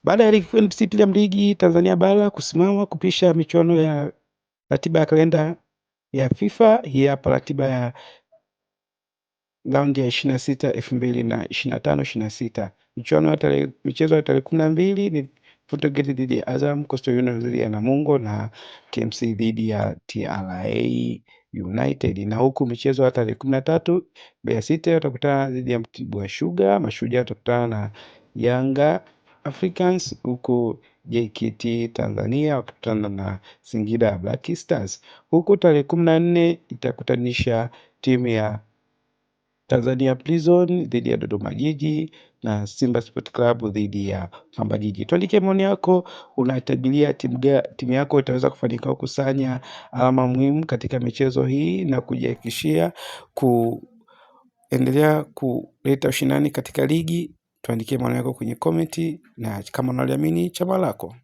Baada ya ligi NBC Premier League Tanzania bara kusimama kupisha michuano ya ratiba ya kalenda ya FIFA, hii hapa ratiba ya raundi ya 26 2025 26. Michuano ya tarehe michezo ya tarehe 12 ni Fountain Gate dhidi ya Azam, Coastal Union dhidi ya Namungo na KMC dhidi ya TRA United. Na huku michezo ya tarehe 13 Mbeya City watakutana dhidi ya Mtibwa Sugar, Mashujaa watakutana na Yanga Africans, huku JKT Tanzania wakikutana na Singida Black Stars, huku tarehe 14 itakutanisha timu ya Tanzania Prison dhidi ya Dodoma Jiji na Simba Sport Club dhidi ya Pamba Jiji. Tuandike maoni yako, unatabiria timu yako itaweza kufanikiwa kukusanya alama muhimu katika michezo hii na kujihakikishia kuendelea kuleta ushindani katika ligi. Tuandikie maoni yako kwenye komenti na kama unaliamini chama lako.